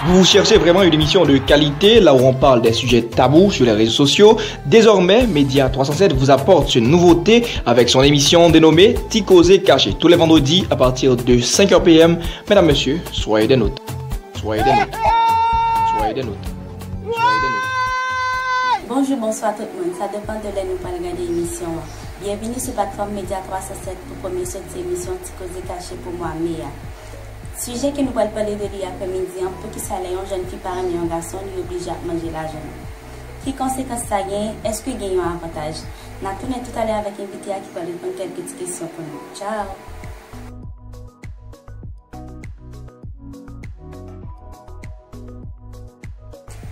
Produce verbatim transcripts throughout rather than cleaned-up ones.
Vous cherchez vraiment une émission de qualité, là où on parle des sujets tabous sur les réseaux sociaux ? Désormais, Média trois cent sept vous apporte une nouveauté avec son émission dénommée Ti Koze Kache, tous les vendredis à partir de cinq heures P M. Mesdames, Messieurs, soyez des nôtres. Soyez des nôtres. Soyez des nôtres. Soyez des nôtres. Bonjou, bonswa tout moun. Sa depann de lè nou pral gade emisyon an. Byenvini sou platfòm Média trois cent sept pou premye soti emisyon Ti Koze Kache pou mwa me a. Sijè ke nou pral pale de li aprèmidi an, poukisa lè yon jèn fi pa renmen yon gason, li oblije ap manje lajan l? Ki konsekans sa genyen? Èske gen yon avantaj? N a tounen toutalè avèk envite a ki pral reponn kèlke ti kesyon pou nou. Tchao!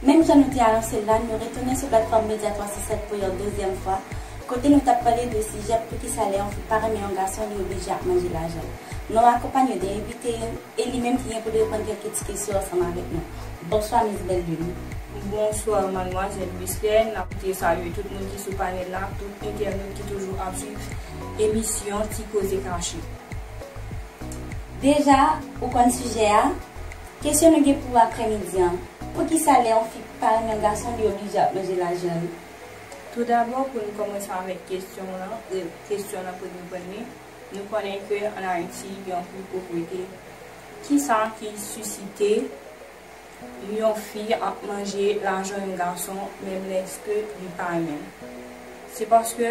Menm jan nou te anonse l la, nou retounen sou platfòm Média trois cent sept pou yon dezyèm fwa, kote nou t ap pale de sijè poukisa lè yon fi pa renmen yon gason, li oblije ap manje lajan l. Nou akonpanye de envite yo, e li menm ki gen pou l reponn kèlke ti kesyon ansanm avèk nou. Bonswa, Miss Bellevue. Bonswa, madmwazèl Mislène. N ap te salye tout moun ki sou panèl la, tout entènot ki toujou ap swiv emisyon Ti Koze Kache. Deja, ou konn sijè a? Kesyon nou gen pou aprèmidi an. Poukisa lè yon fi pa renmen yon gason, li oblije ap manje lajan l? Toudabò, pou nou kòmanse avèk kesyon lan, e, kesyon lan premye premye, nou konnen ke ann Ayiti, gen anpil povrete. Kisa ki sisite yon fi ap manje lajan yon gason, menm lèske li pa renmen l? Se paske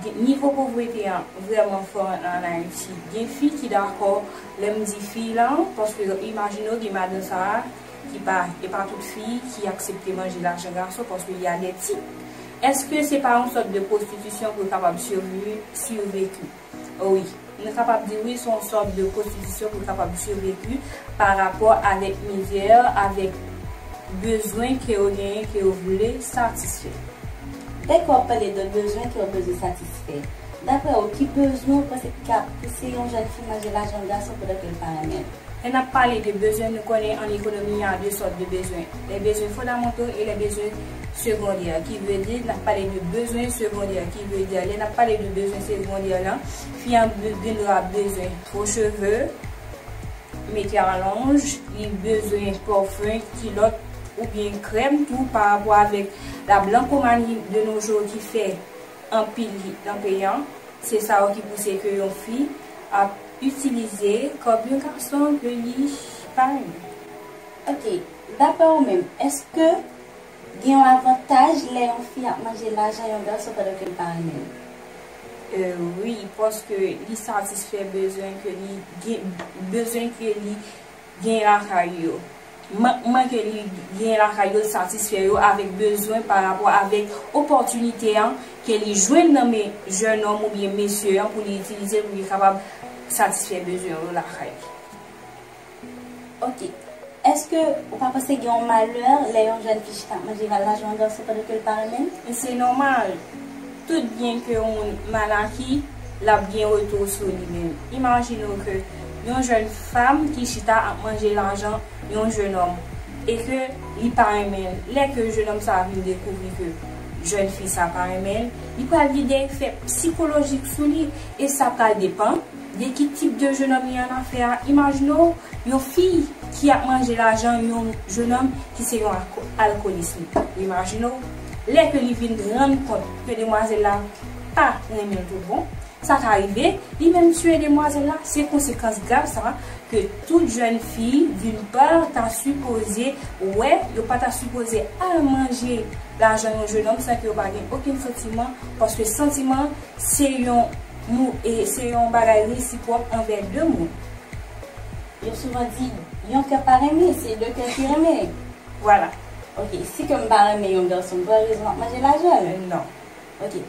gen, nivo povrete an vrèman fò ann Ayiti. Gen fi ki dakò, lè m di fi lan, paske imajine w gen madan sa a ki pa, e pa tout fi ki aksepte manje lajan gason, paske y a de tip. Èske se pa yon sòt de pwostitisyon pou yo kapab sivi-, siveki? Wi, nou kapab di wi, se yon sòt de pwostitisyon pou yo kapab siveki pa rapò avèk mizè, avèk bezwen ke yo genyen, ke yo vle satisfè. Dèke w ap pale de bezwen ke w bezwen satisfè. Daprè w, ki bezwen w panse ki ka pouse yon jèn fi manje lajan yon gason pandan ke l pa renmen l? Lè n ap pale de bezwen, nou konnen an ekonomi, y a de sòt de bezwen. Les besoins fondamentaux et les besoins secondaires, ki vle di, n ap pale de bezwen segondè, ki vle di, lè n ap pale de bezwen segondè lan, fi an be-, gen dwa bezwen fo cheve, mete alonj, li bezwen pòfen, kilòt oubyen krèm tou, pa rapò avèk la blankomani de nos jours ki fè anpil hit nan peyi an. Se sa yo ki pouse ke yon fi ap itilize kòb yon gason ke li pa renmen. Ok, daprè ou menm, èske gen yon avantaj lè yon fi ap manje lajan yon gason pandan ke l pa renmen l? E, wi, paske li satisfè bezwen ke li gen, bezwen ke li gen lakay yo. Mankman ke li gen lakay yo, l satisfè yo avèk bezwen pa rapò avèk opòtinite an ke li jwenn nan men jènòm oubyen mesye an pou li itilize l, pou li kapab satisfè bezwen yo lakay li. Ok. Èske ou pa panse gen yon malè lè yon jèn fi chita ap manje lajan yon gason pandan ke l pa renmen l? Se nòmal. Tout byen ke yon moun mal aki, l ap gen retou sou li menm. Imajine w ke yon jèn fanm ki chita ap manje lajan yon jènòm e ke li pa renmen l. Lè ke jènòm sa a vin dekouvri ke jèn fi sa pa renmen l, li pral gen de efè sikolojik sou li e sa pral depann de ki tip de jènòm li annafè a. Imajine w yon fi ki ap manje lajan yon jènòm ki se yon alko-, alkolis. Imajine w, lè ke li vin rann kont ke demwazèl la pa renmen l tout bon, sa ka rive, li menm tiye demwazèl la. Se konsekans grav sa ke tout jèn fi, d'une part, ta sipoze wè, yo pa ta sipoze al manje lajan yon jènòm san ke yo pa gen okenn santiman, paske santiman, se yon mou-, e se yon bagay resipwòk anvè de moun. Yo souvan di, yon kè pa renmen, se de kè ki renmen. Vwala. Ok, si ke m pa renmen yon gason, m pa rezon ap manje lajan l? Non. Ok.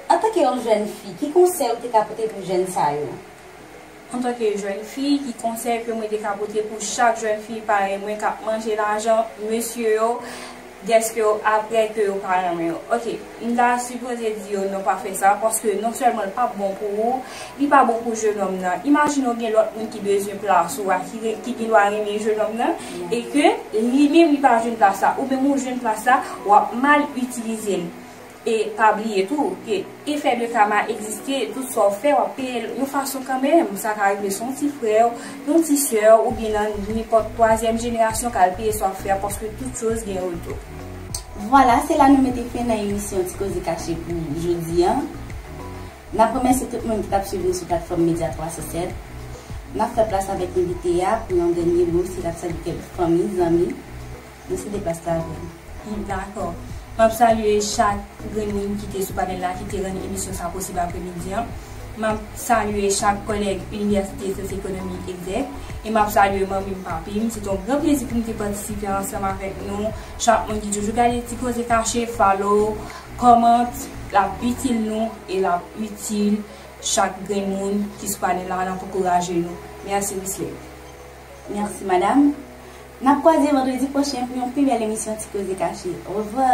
Antanke yon jèn fi, ki konsèy ou te ka pote pou jèn sa yo? Antanke jèn fi, ki konsèy ke mwen te ka pote pou chak jèn fi parèy mwen k ap manje lajan mesye yo, dèske yo, apre ke yo pa renmen yo? Ok, m ta sipoze di yo non, pa fè sa, paske non sèlman l p ap bon pou ou, li pa bon pou jènòm nan. Imajine w gen lòt moun ki bezwen plas ou a, ki re-, ki gen dwa renmen jènòm nan, e ke li menm li pa jwenn plas la, ou menm ou jwenn plas la, w ap mal itilize l. E pa bliye tou ke efè de kama egziste, tout sa w fè, w ap peye l yon fason kanmenm. Sa ka rive se yon ti frè w, yon ti sè w, oubyen nan nenpòt twazyèm jenerasyon k al peye sa w ap fè a, paske tout choz gen retou. Vwala, se la nou mete fen nan emisyon Ti Koze Kache pou jodi a. N ap remèsye tout moun ki t ap swiv nou sou platfòm Medya twa san sèt. N ap fè plas avèk envite a pou yon dènye mo, si l ap salye kèk fanmi, zanmi. Mesye, deplase avè m. Dakò. M ap salye chak grenn moun ki te sou panèl la, ki te rann emisyon sa posib apremidi an. M ap salye chak kòlèg Inivèsite Syans Ekonomik Egzèk. E m ap salye manmi m, papi m. Se te yon gran plezi pou m te patisipe ansanm avèk nou. Chak moun ki toujou gade Ti Koze Kache, follow, comment, l ap itil nou e l ap itil chak grenn moun ki sou panèl la, n ap ankouraje nou. Mèsi, Miss Lay. Mèsi, madam. N ap kwaze vandredi pwochen pou yon pi bèl emisyon Ti Koze Kache. Orevwa.